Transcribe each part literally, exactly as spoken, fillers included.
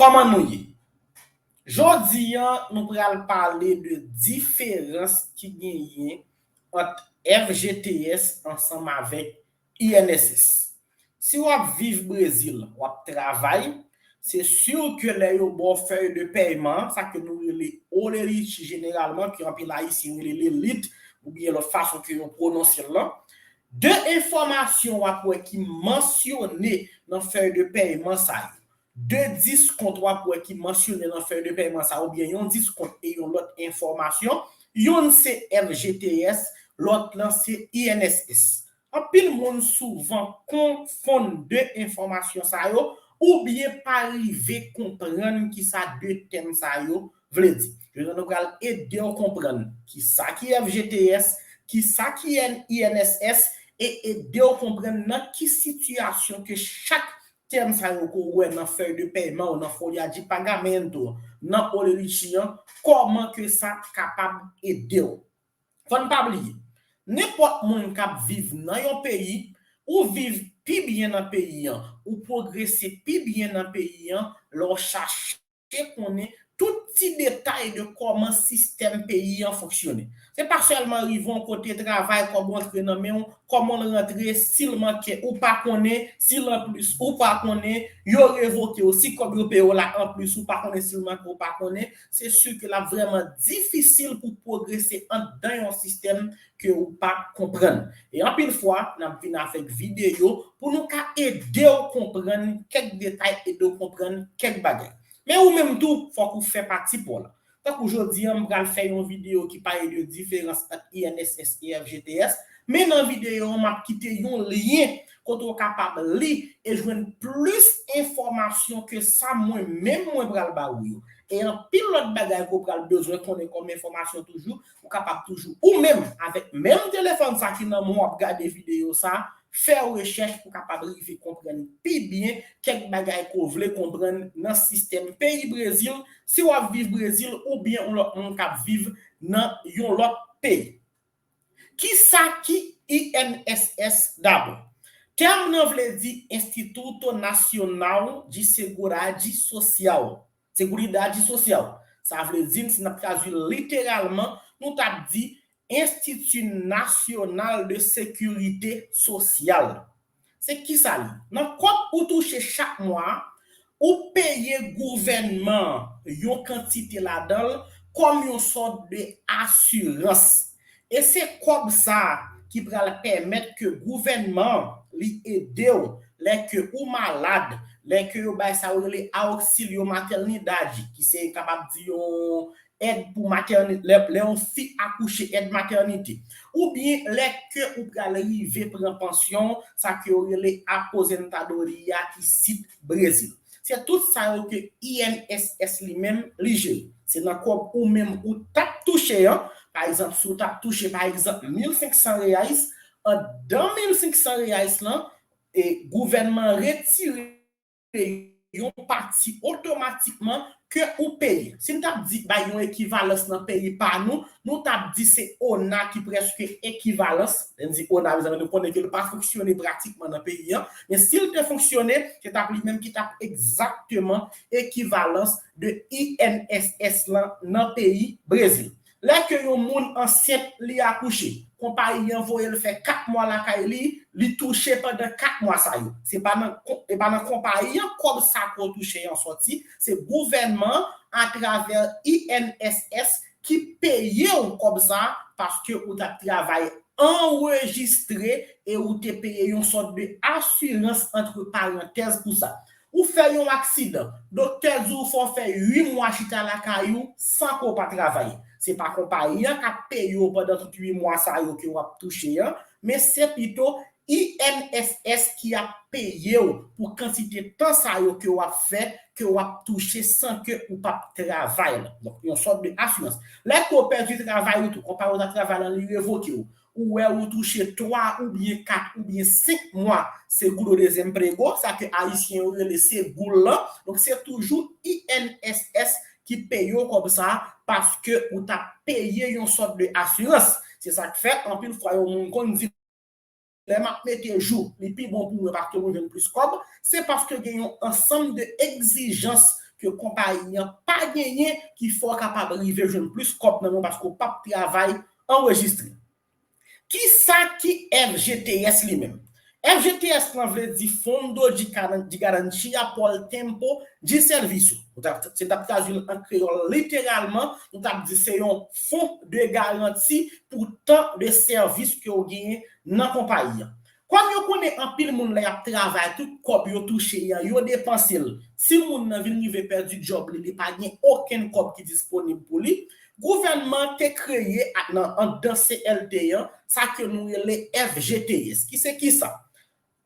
Kòman nou ye? Jodi a, nou pral pale de diferans ki genyen ant F G T S ansanm avèk I N S S. Si w ap viv Brezil, w ap travay, se si ke lè yo ba w fèy de pèyman, sa ke nou rele olerite jeneralman, ke anpil Ayisyen rele lelit, oubyen lòt fason ke yo pwononse l lan, de enfòmasyon w ap wè ki mansyone nan fèy de pèyman sa yo. De diskont w ap wè ki mansyone nan fèy de pèyman sa, oubyen yon diskont e yon lòt enfòmasyon, youn se F G T S, lòt lan se I N S S. Anpil moun souvan konfonn de enfòmasyon sa yo, oubyen pa rive konprann kisa de tèm sa yo vle di. Jodi a nou pral ede w konprann kisa ki F G T S, kisa ki I N S S, e ede w konprann nan ki sitiyasyon ke chak tèm sa yo ke w wè nan fèy de pèyman ou nan folha de pagamento, nan olerite an, kòman ke sa kapab ede w. Fò n pa bliye, nenpòt moun k ap viv nan yon peyi, ou viv pi byen nan peyi an, ou pwogrese pi byen nan peyi an, lè w chache konnen tout ti detay de kòman sistèm peyi an fonksyone. Se pa sèlman rive yon kote travay, kòb ou antre nan men w, kòman l rantre, si l manke, ou pa konnen, si l an plis, ou pa konnen, yo revoke w, si kòb yo peye w la an plis, ou pa konnen si l manke, ou pa konnen, se si ke l ap vrèman difisil pou pwogrese anndan yon sistèm ke ou pa konprann. E anpil fwa, n ap vin avèk videyo pou nou ka ede w konprann kèk detay, ede w konprann kèk bagay. Men ou menm tou, fòk ou fè pati pa w la. Tankou jodi a, m pral fè yon videyo ki pale de diferans ant I N S S e F G T S, men nan videyo a, m ap kite yon lyen kote w kapab li e jwenn plis enfòmasyon ke sa mwen menm mwen pral ba ou yo. E anpil lòt bagay ke w pral bezwen konnen kòm enfòmasyon toujou, ou kapab toujou, ou menm, avèk menm telefòn sa ki nan men w ap gade videyo sa, fè rechèch pou w kapab rive konprann pi byen kèk bagay ke w vle konprann nan sistèm peyi Brezil, si w ap viv Brezil oubyen yon lòt moun k ap viv nan yon lòt peyi. Kisa ki I N S S dabò? Tèm nan vle di Instituto Nacional de Seguridade Social. Seguridade Social. Sa vle di, si n ap tradui literalman, nou t ap di Institut National de Sécurité Sociale. Se kisa li? Nan kòb ou touche chak mwa, ou peye gouvènman an yon kantite ladan l kòm yon sòt de asirans. E se kòb sa a ki pral pèmèt ke gouvènman an li ede w lè ke ou malad, lè ke yo bay sa yo rele auxílio maternidade, ki se kapab di yon èd pou matèni-, lè, lè yon fi akouche, èd matènite. Oubyen lè ke ou pral rive pran pansyon, sa ke yo rele aposentadoria isit Brezil. Se tout sa yo ke I N S S li menm li jere. Se nan kòb ou menm ou t ap touche an, pa egzanp, si w t ap touche, pa egzanp, mil senk san reais, anndan mil senk san reais lan, e gouvènman an retire yon pati otomatikman ke ou peye. Si n t ap di bay yon ekivalans nan peyi pa nou, nou t ap di se ona ki prèske ekivalans. Lè n di ona, mezanmi, nou konnen ke l pa fonksyone pratikman nan peyi an, men si l te fonksyone, se t ap li menm ki t ap egzakteman ekivalans de I N S S lan nan peyi Brezil. Lè ke yon moun ansent, li akouche, konpayi an voye l fè kat mwa lakay li, li touche pandan kat mwa sa yo. Se pa nan kon-, e pa nan konpayi an kòb sa ke w touche an sòti, se gouvènman an, atravè I N S S, ki peye w kòb sa, paske ou t ap travay anrejistre e ou te peye yon sòt de asirans, antre parantèz, pou sa. Ou fè yon aksidan, doktè di w fò w fè uit mwa chita lakay ou san ke w pa travay. Se pa konpayi an k ap peye w pandan tout uit mwa sa yo ke w ap touche an, men se pito I N S S ki ap peye w pou kantite tan sa yo ke w ap fè, ke w ap touche san ke ou p ap travay la. Donk, yon sòt de asirans. Lè ke w pèdi travay ou tou, konpayi w t ap travay la, li revoke w. Ou wè ou touche twa oubyen kat oubyen senk mwa seguro-desemprego, sa ke Ayisyen yo rele segou lan. Donk, se toujou I N S S ki peye w kòb sa, paske ou t ap peye yon sòt de asirans. Se sa k fè, anpil fwa, yon moun konn di, lè m ap mete jou, li pi bon pou mwen paske mwen jwenn plis kòb, se paske gen yon ansanm de egzijans ke konpayi an pa genyen ki fè w kapab rive jwenn plis kòb nan men w paske w p ap travay anrejistre. Kisa ki F G T S li menm? F G T S lan vle di Fundo de Garan- de Garantia por Tempo de Serviço. Nou t ap- Si n t ap tradui l an kreyòl literalman, nou t ap di se yon fon de garanti pou tan de sèvis ke w genyen nan konpayi an. Kòm yo konnen anpil moun lè y ap travay, tout kòb yo touche an, yo depanse l. Si moun nan vin rive pèdi djòb li, li pa gen okenn kòb ki disponib pou li, gouvènman te kreye ak nan anndan C L T an, sa ke nou rele F G T S. Ki se kisa?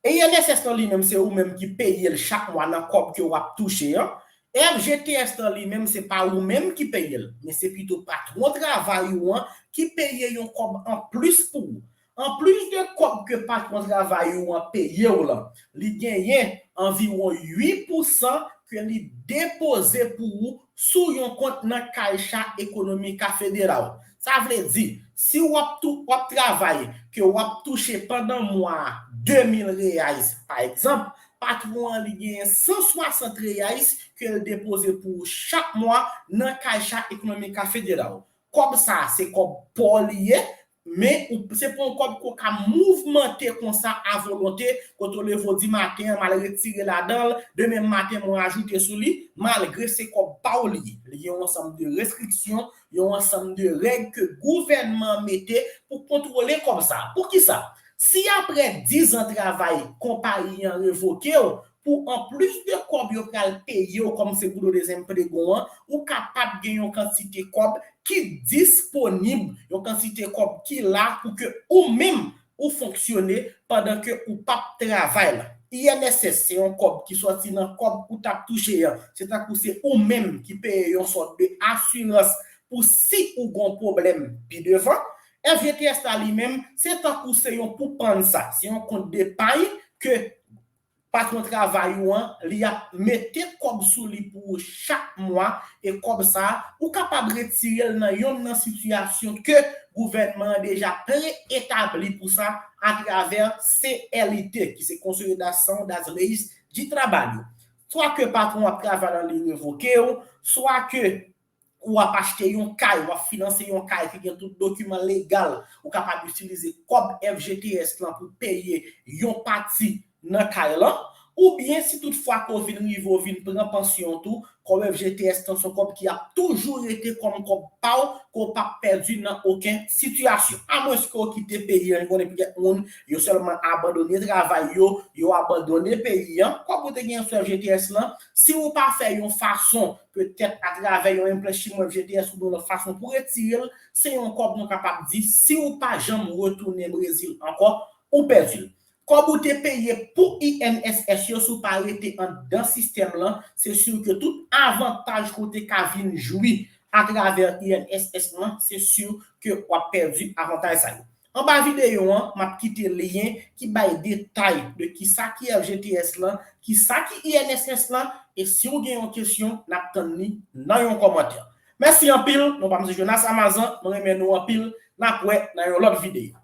I N S S lan li menm se ou menm ki peye l chak mwa nan kòb ke w ap touche an. F G T S lan li menm se pa ou menm ki peye l, men se pito patwon travay ou an ki peye yon kòb anplis pou ou. Anplis de kòb ke patwon travay ou an peye w lan, li genyen anviwon uit pousan ke li depoze pou ou sou yon kont nan Caixa Econômica Federal. Sa vle di, si w ap tou- w ap travay, ke w ap touche pandan mwa a de mil reais, pa egzanp, patwon an li genyen san swasant reais ke l depoze pou ou chak mwa nan Caixa Econômica Federal. Kòb sa a se kòb pa w li ye, men ou- se pa yon kòb ke w ka mouvmante konsa a volonte, kote w leve w di maten an, m al retire ladan l, demen maten mwen ajoute sou li, malgre se kòb pa w li ye. Li gen yon ansanm de restriksyon, yon ansanm de règ ke gouvènman an mete pou kontwole kòb sa a. Poukisa? Si apre diz an travay, konpayi an revoke w, pou anplis de kòb yo pral peye w kòm seguro desemprego an, ou kapab gen yon kantite kòb ki disponib, yon kantite kòb ki la pou ke ou menm ou fonksyone pandan ke ou p ap travay la. I N S S se yon kòb ki sòti nan kòb ou t ap touche an. Se tankou se ou menm ki peye yon sòt de asirans pou si ou gon pwoblèm pi devan. F G T S la li menm, se tankou se yon poupansa, se yon kont depay ke patwon travay ou an, li ap mete kòb sou li pou ou chak mwa, e kòb sa a, ou kapab retire l nan yonn nan sitiyasyon ke gouvènman an deja pre-etabli pou sa atravè C L I T, ki se Consolidação das Leis de Trabalho. Swa ke patwon w ap travay lan li revoke w, swa ke ou ap achte yon kay, w ap finanse yon kay ki gen tout dokiman legal, ou kapab itilize kòb F G T S lan pou peye yon pati nan kay lan, oubyen si toutfwa ke w vin rive, w vin pran pansyon tou, kòb F G T S lan se yon kòb ki ap toujou rete kòm kòb pa w, ke w p ap pèdi nan okenn sitiyasyon. Amwenske w kite peyi an, nou konnen plizyè moun, yo sèlman abandone travay yo, yo abandone peyi an, kòb ou te gen sou F G T S lan, si ou pa fè yon fason petèt atravè yon enplèchimo F G T S oubyen yon lòt fason pou retire l, se yon kòb nou kapab di, si ou pa janm retounen Brezil ankò, ou pèdi l. Kòb ou te peye pou I N S S yo, si w pa rete anndan sistèm lan, se si ke tout avantaj ke w te ka vin jwi atravè I N S S lan, se si ke w ap pèdi avantaj sa yo. Anba videyo an, m ap kite lyen ki bay detay de kisa ki F G T S lan, kisa ki I N S S lan, e si w gen yon kesyon, n ap tann li nan yon kòmantè. Mèsi anpil, non pa m se Jonas Amazan, mwen renmen nou anpil, n ap wè nan yon lòt videyo.